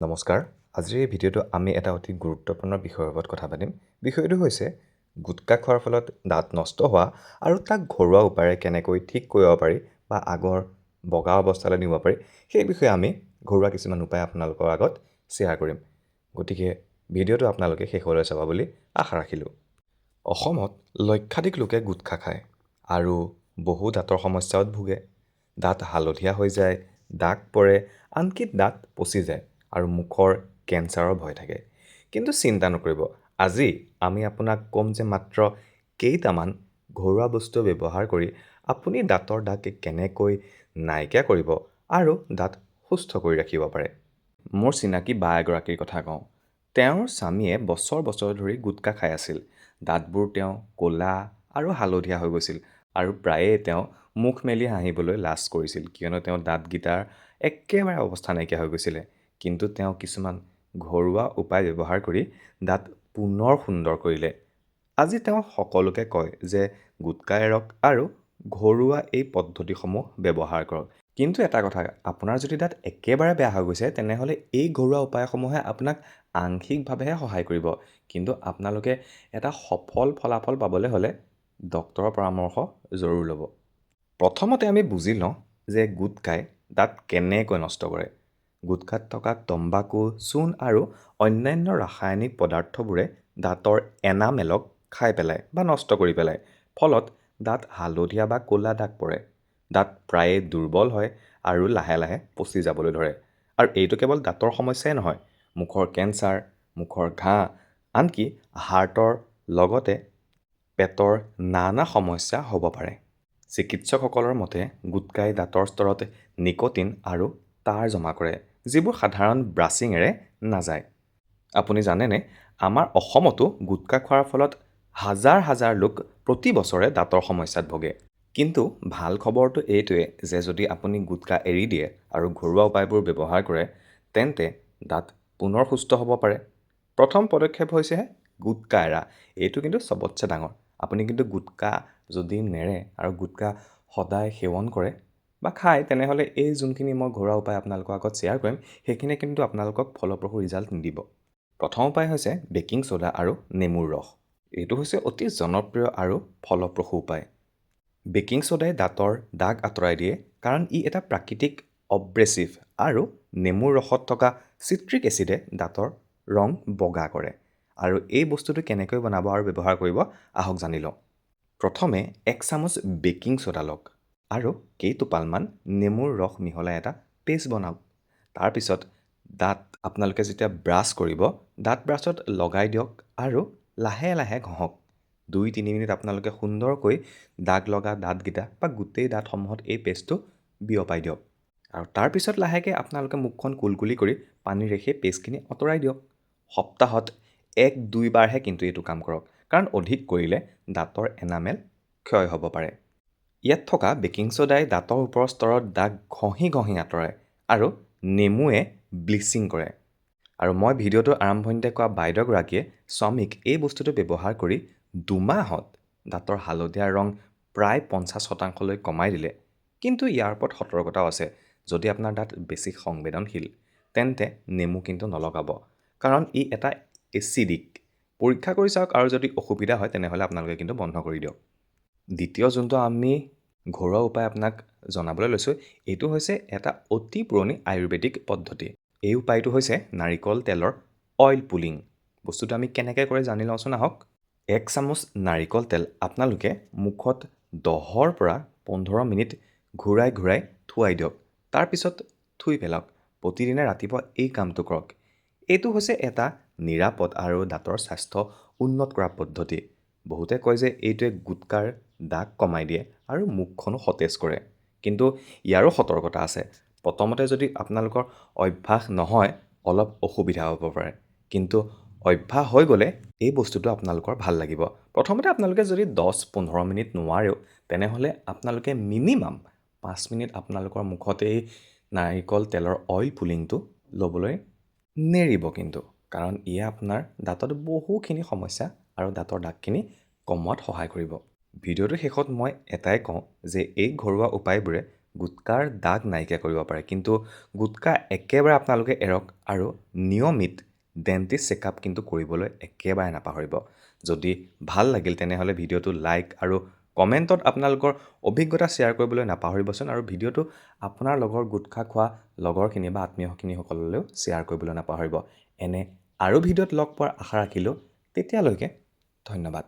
নমস্কাৰ, আজিৰ এই ভিডিঅ'টো আমি এটা অতি গুৰুত্বপূৰ্ণ বিষয়ৰ ওপৰত কথা পাতিম। বিষয়টো হৈছে গুটখা খোৱাৰ ফলত দাঁত নষ্ট হোৱা আৰু তাক ঘৰুৱা উপায়েৰে কেনেকৈ ঠিক কৰিব পাৰি বা আগৰ বগা অৱস্থালৈ নিব পাৰি, সেই বিষয়ে আমি ঘৰুৱা কিছুমান উপায় আপোনালোকৰ আগত শ্বেয়াৰ কৰিম। গতিকে ভিডিঅ'টো আপোনালোকে শেষলৈ চাব বুলি আশা ৰাখিলোঁ। অসমত লক্ষাধিক লোকে গুটখা খায় আৰু বহু দাঁতৰ সমস্যাত ভোগে। দাঁত হালধীয়া হৈ যায়, দাগ পৰে, আনকি দাঁত পচি যায় আৰু মুখৰ কেঞ্চাৰৰ ভয় থাকে। কিন্তু চিন্তা নকৰিব, আজি আমি আপোনাক ক'ম যে মাত্ৰ কেইটামান ঘৰুৱা বস্তু ব্যৱহাৰ কৰি আপুনি দাঁতৰ দাগ কেনেকৈ নাইকিয়া কৰিব আৰু দাঁত সুস্থ কৰি ৰাখিব পাৰে। মোৰ চিনাকি বা এগৰাকীৰ কথা কওঁ। তেওঁৰ স্বামীয়ে বছৰ বছৰ ধৰি গুটখা খাই আছিল। দাঁতবোৰ তেওঁ ক'লা আৰু হালধীয়া হৈ গৈছিল আৰু প্ৰায়ে তেওঁ মুখ মেলি হাঁহিবলৈ লাজ কৰিছিল, কিয়নো তেওঁ দাঁতকেইটাৰ একেবাৰে অৱস্থা নাইকিয়া হৈ গৈছিলে। কিন্তু তেওঁ কিছুমান ঘৰুৱা উপায় ব্যৱহাৰ কৰি দাঁত পুনৰ সুন্দৰ কৰিলে। আজি তেওঁ সকলোকে কয় যে গুটখা এৰক আৰু ঘৰুৱা এই পদ্ধতিসমূহ ব্যৱহাৰ কৰক। কিন্তু এটা কথা, আপোনাৰ যদি দাঁত একেবাৰে বেয়া হৈ গৈছে, তেনেহ'লে এই ঘৰুৱা উপায়সমূহে আপোনাক আংশিকভাৱেহে সহায় কৰিব। কিন্তু আপোনালোকে এটা সফল ফলাফল পাবলৈ হ'লে ডক্তৰৰ পৰামৰ্শ জৰুৰ ল'ব। প্ৰথমতে আমি বুজি লওঁ যে গুটখাই দাঁত কেনেকৈ নষ্ট কৰে। গুটখাত থকা তম্বাকু, চূণ আৰু অন্যান্য ৰাসায়নিক পদাৰ্থবোৰে দাঁতৰ এনামেলক খাই পেলায় বা নষ্ট কৰি পেলায়। ফলত দাঁত হালধীয়া বা ক'লা দাগ পৰে। দাঁত প্ৰায়ে দুৰ্বল হয় আৰু লাহে লাহে পচি যাবলৈ ধৰে। আৰু এইটো কেৱল দাঁতৰ সমস্যাই নহয়, মুখৰ কেঞ্চাৰ, মুখৰ ঘাঁ, আনকি হাৰ্টৰ লগতে পেটৰ নানা সমস্যা হ'ব পাৰে। চিকিৎসকসকলৰ মতে গুটখাই দাঁতৰ স্তৰত নিক'টিন আৰু টাৰ জমা কৰে, যিবোৰ সাধাৰণ ব্ৰাছিঙেৰে নাযায়। আপুনি জানেনে, আমাৰ অসমতো গুটখা খোৱাৰ ফলত হাজাৰ হাজাৰ লোক প্ৰতি বছৰে দাঁতৰ সমস্যাত ভোগে। কিন্তু ভাল খবৰটো এইটোৱে যে যদি আপুনি গুটখা এৰি দিয়ে আৰু ঘৰুৱা উপায়বোৰ ব্যৱহাৰ কৰে, তেন্তে দাঁত পুনৰ সুস্থ হ'ব পাৰে। প্ৰথম পদক্ষেপ হৈছে গুটখা এৰা। এইটো কিন্তু চবতছে ডাঙৰ। আপুনি কিন্তু গুটখা যদি নেৰে আৰু গুটখা সদায় সেৱন কৰে বা খায়, তেনেহ'লে এই যোনখিনি মই ঘৰুৱা উপায় আপোনালোকৰ আগত শ্বেয়াৰ কৰিম, সেইখিনিয়ে কিন্তু আপোনালোকক ফলপ্ৰসূ ৰিজাল্ট নিদিব। প্ৰথম উপায় হৈছে বেকিং ছ'ডা আৰু নেমুৰ ৰস। এইটো হৈছে অতি জনপ্ৰিয় আৰু ফলপ্ৰসূ উপায়। বেকিং ছ'ডাই দাঁতৰ দাগ আঁতৰাই দিয়ে, কাৰণ ই এটা প্ৰাকৃতিক অব্ৰেছিভ আৰু নেমুৰ ৰসত থকা চিট্ৰিক এচিডে দাঁতৰ ৰং বগা কৰে। আৰু এই বস্তুটো কেনেকৈ বনাব আৰু ব্যৱহাৰ কৰিব, আহক জানি লওঁ। প্ৰথমে এক চামুচ বেকিং ছ'ডা লওক আৰু কেইটোপালমান নেমুৰ ৰস মিহলাই এটা পেষ্ট বনাওক। তাৰপিছত দাঁত আপোনালোকে যেতিয়া ব্ৰাছ কৰিব, দাঁত ব্ৰাছত লগাই দিয়ক আৰু লাহে লাহে ঘঁহক। 2-3 মিনিট আপোনালোকে সুন্দৰকৈ দাগ লগা দাঁতকেইটা বা গোটেই দাঁতসমূহত এই পেষ্টটো বিয়পাই দিয়ক আৰু তাৰপিছত লাহেকৈ আপোনালোকে মুখখন কুলকুলি কৰি পানীৰে সেই পেষ্টখিনি আঁতৰাই দিয়ক। সপ্তাহত এক দুইবাৰহে কিন্তু এইটো কাম কৰক, কাৰণ অধিক কৰিলে দাঁতৰ এনামেল ক্ষয় হ'ব পাৰে। ইয়াত থকা বেকিং ছ'ডাই দাঁতৰ ওপৰৰ স্তৰত দাগ ঘঁহি ঘঁহি আঁতৰায় আৰু নেমুৱে ব্লিচিং কৰে। আৰু মই ভিডিঅ'টোৰ আৰম্ভণিতে কোৱা বাইদেউগৰাকীয়ে স্বামীক এই বস্তুটো ব্যৱহাৰ কৰি 2 মাহত দাঁতৰ হালধীয়া ৰং প্ৰায় 50%লৈ কমাই দিলে। কিন্তু ইয়াৰ ওপৰত সতৰ্কতাও আছে। যদি আপোনাৰ দাঁত বেছি সংবেদনশীল, তেন্তে নেমু কিন্তু নলগাব, কাৰণ ই এটা এচিডিক। পৰীক্ষা কৰি চাওক আৰু যদি অসুবিধা হয়, তেনেহ'লে আপোনালোকে কিন্তু বন্ধ কৰি দিয়ক। দ্বিতীয় যোনটো আমি ঘৰুৱা উপায় আপোনাক জনাবলৈ লৈছোঁ, এইটো হৈছে এটা অতি পুৰণি আয়ুৰ্বেদিক পদ্ধতি। এই উপায়টো হৈছে নাৰিকল তেলৰ অইল পুলিং। বস্তুটো আমি কেনেকৈ কৰে জানি লওঁচোন আহক। এক চামুচ নাৰিকল তেল আপোনালোকে মুখত 10ৰ পৰা 15 মিনিট ঘূৰাই ঘূৰাই থুৱাই দিয়ক। তাৰপিছত ধুই পেলাওক। প্ৰতিদিনে ৰাতিপুৱা এই কামটো কৰক। এইটো হৈছে এটা নিৰাপদ আৰু দাঁতৰ স্বাস্থ্য উন্নত কৰা পদ্ধতি। বহুতে কয় যে এইটোৱে গুটখাৰ দাগ কমাই দিয়ে আৰু মুখখনো সতেজ কৰে। কিন্তু ইয়াৰো সতৰ্কতা আছে। প্ৰথমতে যদি আপোনালোকৰ অভ্যাস নহয়, অলপ অসুবিধা হ'ব পাৰে। কিন্তু অভ্যাস হৈ গ'লে এই বস্তুটো আপোনালোকৰ ভাল লাগিব। প্ৰথমতে আপোনালোকে যদি 10-15 মিনিট নোৱাৰেও, তেনেহ'লে আপোনালোকে মিনিমাম 5 মিনিট আপোনালোকৰ মুখত এই নাৰিকল তেলৰ অইল পুলিংটো ল'বলৈ নেৰিব কিন্তু, কাৰণ ইয়ে আপোনাৰ দাঁতত বহুখিনি সমস্যা আৰু দাঁতৰ দাগখিনি কমোৱাত সহায় কৰিব। ভিডিঅ'টোৰ শেষত মই এটাই কওঁ যে এই ঘৰুৱা উপায়বোৰে গুটকাৰ দাগ নাইকিয়া কৰিব পাৰে। কিন্তু গুটকা একেবাৰে আপোনালোকে এৰক আৰু নিয়মিত ডেণ্টিষ্ট চেকআপ কিন্তু কৰিবলৈ একেবাৰে নাপাহৰিব। যদি ভাল লাগিল, তেনেহ'লে ভিডিঅ'টো লাইক আৰু কমেণ্টত আপোনালোকৰ অভিজ্ঞতা শ্বেয়াৰ কৰিবলৈ নাপাহৰিবচোন, আৰু ভিডিঅ'টো আপোনাৰ লগৰ গুটখা খোৱা লগৰখিনি বা আত্মীয়খিনিসকললৈও শ্বেয়াৰ কৰিবলৈ নাপাহৰিব। এনে আৰু ভিডিঅ'ত লগ পোৱাৰ আশা ৰাখিলোঁ। তেতিয়ালৈকে ধন্যবাদ।